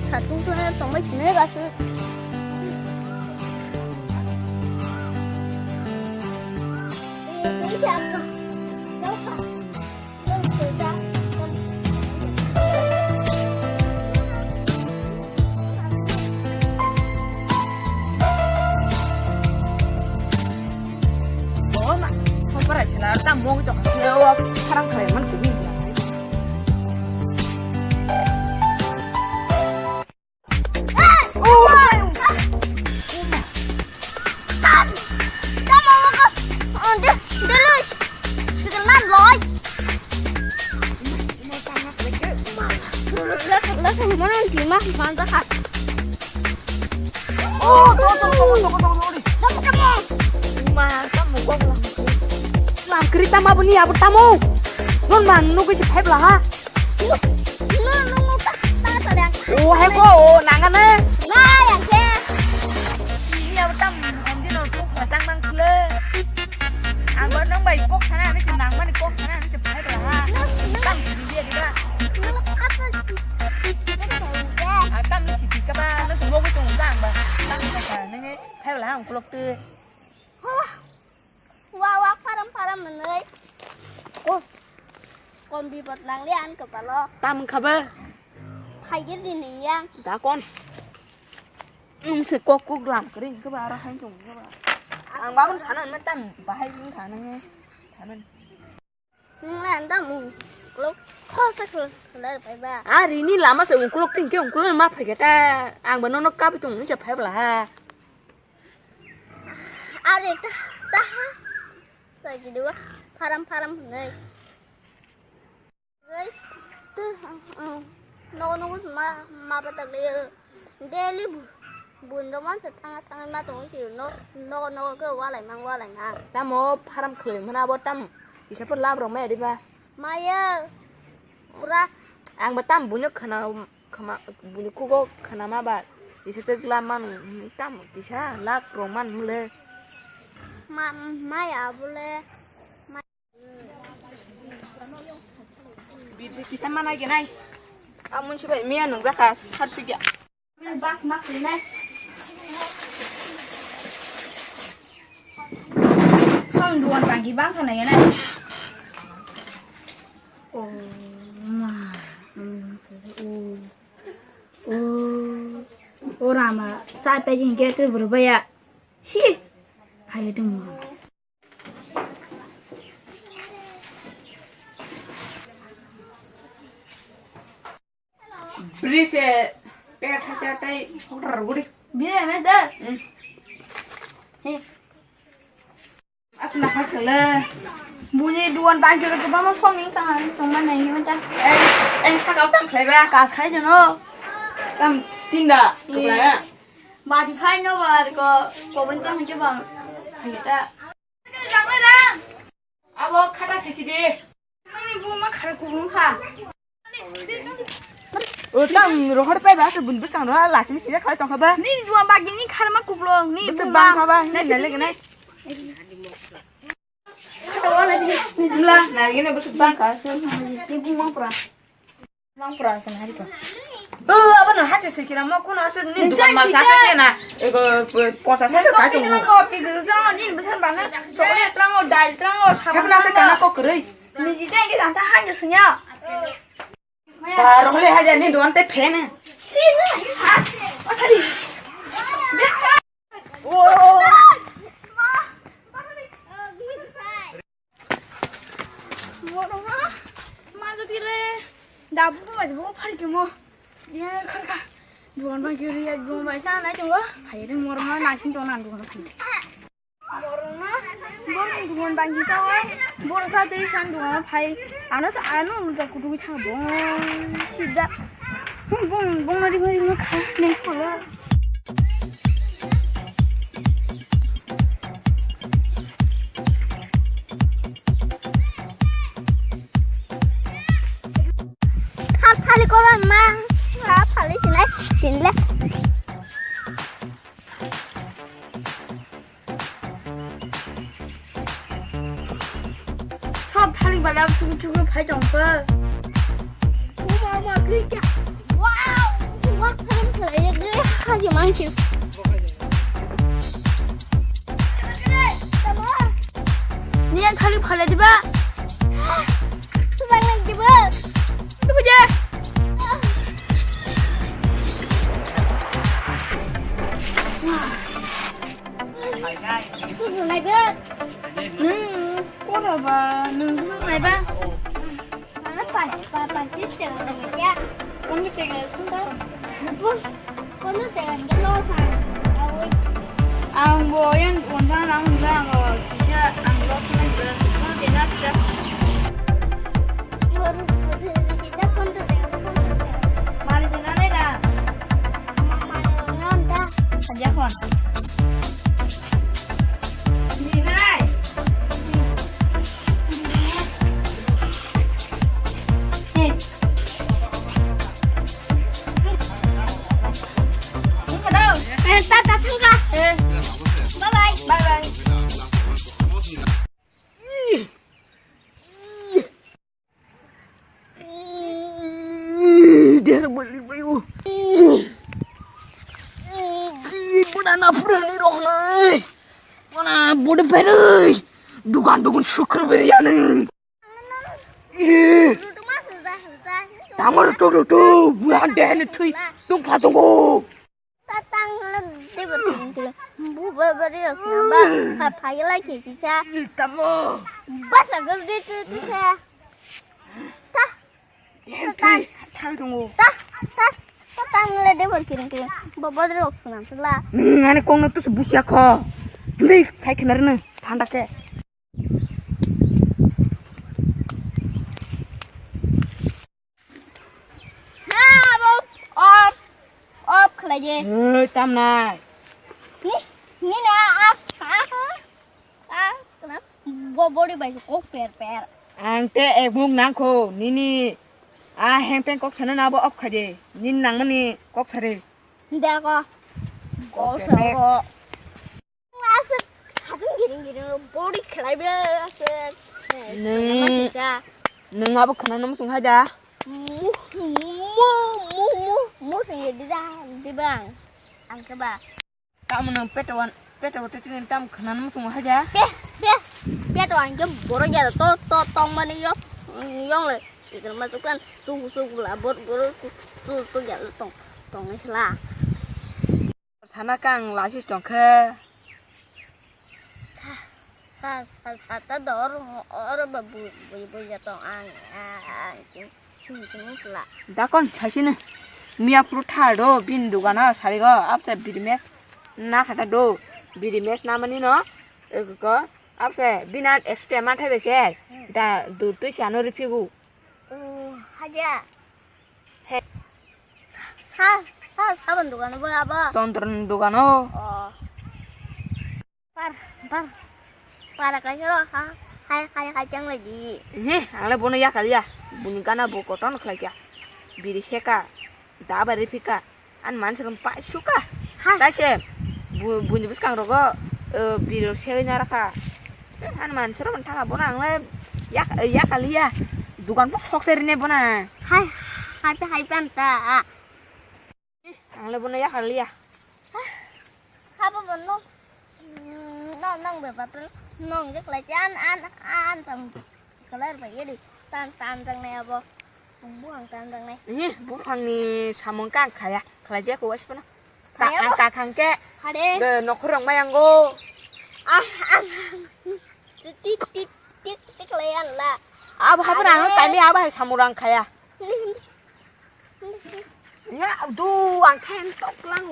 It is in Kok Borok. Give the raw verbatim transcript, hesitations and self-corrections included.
Satung tuna tongbai sini rasu. Bo ma, songkara sila ta mong to ka o, sarang kare man ku ni. Lam kiri tamo boni abo tamo. Non man nugui se phai bla ha. Lo, lo, lo, ta, ta, ta, ta. O, hai ko, o, nang ano. Nai, ang khe. Ini abo tam, om di no, tu, pasang mang sule. Ang ba nang bai kok sana, ani si nang mani kok sana, ani si phai bela ha. Tam si dia dia. Ah, tam ni si di ka ba, no si mo ko tung ba, ang ba. Tam ni ka, nang e, phai bela ha, ang kulok tu. Hah. Wa, wa, pharam, pharam, mwnwi. Oh. Kom bipot nangli ang kwpalo. Tam wngkha ba? Phaigir di nini yang. Da kon. Nwng se kok kok lam kwrwi wngkha ba, aro hai tong wngkha ba. Ang babun sana hwnma tam bahai wngkha nang. Thamen. Nwng ang tam uklok khosa khwlai phai ba. A rini lama se uklok tin khe uklok ma phai khe ta. Ang ba nono kabi tong ni se phai bla ha. Are ta, ta ha. Sai ki dua, pharam, pharam hwnwi. Gai, tu, uh, uh, nogo, nogo ma, ma patak le, daily bu, bun rok man sa thanga, thanga ma tongo si no, nogo, nogo ke walai mang, walai mang. Tamo pharam khwlai mana abo tam, kisa pho lab rok maya diba? Maya, pura. Ang ba tam buino khwna, khama, bini kugo khwnama ba kisa se gla manu tam kisa lak rok man mole. Ma, maya bole. Bidi kisa mana genai. Amun sibai miya nung jaka sar sugya. Bas mak nai. Som duan tangki bang khana genai. Oh, ma. Oh. Oh, oh, Rama, sa pe jing ke tu berubah ya. Si, ayo dong. Bri se pet hacha tai order guri. Bri mes da. Hmm. He. Asna khasale. Buni duan bangkhe kwbangma somni kaham tongma nai hima ta. Ei, ei, sakao tang khlai ba? Kas khai jano. Tam tinda, eh, kwbla ya? Bati phai no ba ko, kobon tang je bang. Hai ta. Abo khata sisi di. Ani buma khara kubung kha. O tam rohor pai ba se bun bwskang ro la simi sida khalai tong kha ba. Ni jua ba gini kharma kuplo ni bwswk bang kha ba ni na lege nai. Mla na gini bwswk bang kha se ni bung mang pura. Mang pura kan hari ko. O abo na hache se kira mo kuno se ni dukan mal sa se na. Ego posa sa ka tong. Ni bwswk bang chocolate trango dal trango sabun. Hapna se kana ko kwrwi. Ni ji jai ke janta hanya sunya. Ba, rohole haja ni duan te fan. Si na, sa. Atari. Oh. Moroma, ma jodi re. Dabu ma jibo phari kemo. Ye kharka. Duan ba giri ya duan ba sa nai tongo. Hai re moroma na sin tong nan duan phari. Borokno, borokni dugan bangkisa o, borok sa tei san dugan phai, ano sa, ano mujak kudu thang bong, sida, bong, bong na ring ring kha, neng solo. Thal thali koran ma, ha thali sinai, tinle. Sob thalik bala chuku chuku phai tongkha. Uma, uma, klikya. Wow! Niya thali phalai diba? Tubang lagi diba? Tubang je. Tubang lagi. Hmm, kora ba, nung tubang lagi ba? Mana pa-, pa-, pantis tega ya? Kami tega sunda. Bupur, kono tega dulu sa. Awi. Ang bo yang kontan ang lang o kisa ang los man ber. Kono tega kisa. Bupur, bupur, kita kono tega, kono tega. Mari tega nai da. Mari tega nai da. Aja kon. Ni nai. Eh, tata, thangkha. Eh. Bye bye. Bye bye. Der bali bayu. Buna na prali rohna. Buna bode pere. Dukan dukan sukra biryani. Tamar tu tu tu. Buhan deh ni thui. Tung pha tung. Tatang le debor kiring kiring. Bu ba bari rok na ba. Pha pha gela ki kisa. Tamo. Basa gel de tu tu sa. Ta. Thang dungo. Ta ta tatang le debor kiring kiring. Bo bodre rok sunam sula. Nang ani kong na tu busia kho. Dei sai khna rene thanda ke. Ha, abo off, off khlai de. Oi, tam nai. Ni, ni na, a, a, a, a, bo body bai kok per per. Ang te ek muk nang kho, nini a heng peng kok sana na abo off khlai de. Nini nang mani kok sare. Deko. Kok sare. Aswk satung giring giring body khlai be aswk. Nwng, nwng abo khwnano muchung hai da? Mu, mu, mu, mu, muchung ye dida, dibang. Ang khe ba. Tamo nwng peto wan, peto tete nwng tam khwnano muchung hai da? Pe, pe, peto ang khe borok ya to, to, tong mani yo, yong le. Sikir masuk kan, tu, tu, la, bor, bor, tu, tu, tu, ya, tong, tong, sila. Sana kang lasis tongkhe. Sa, sa, sa, sa, ta dor, oro ba bu, bu, bu, ya tong ang, ang, ang, sung, sung, sla. Dakon saisine. Miya pru tha do, bin dugana sarigo, apse birimes na khata do. Birimes na mani no, eko, apse binat este ma thai bese. Da dur tui si ano ripigu. Oh, haja. He. Sa, sa, sabon dogano bo abo? Chondron dogano. Oh. Par, par. Para kaisa ro, ha, hai, hai, hai, chang lai di. He, ang le bono yakal ya. Buni gana bo koton khlai kya. Biri seka. Da bari phika. An mansi rom pa suka. Hai. Taise bu-, buni bwskang rogo, eh, biro sewi na rakha. Eh, an mansi rom thaka bono ang le yak-, yakal ya. Dukan po sok se rine bono. Hai, hai pe, hai pe anta. Eh, ang le bono yakal ya. Habo bono. Mm, no, nang be patul. Nong je klai an, an, an sam. Kalar bai yedi tan tan jang nai abo. Buphang tan jang nai. Ih, buphangni samung kang khaya. Khlai je ko wasi pano. Ta ang ta khang ke. Hade. Be nokhorong mayang go. Ah, ah. Tik tik tik tik lai an la. Abo habo nang tai mi abo hai samung rang khaya. Ya, du ang khen tok lang.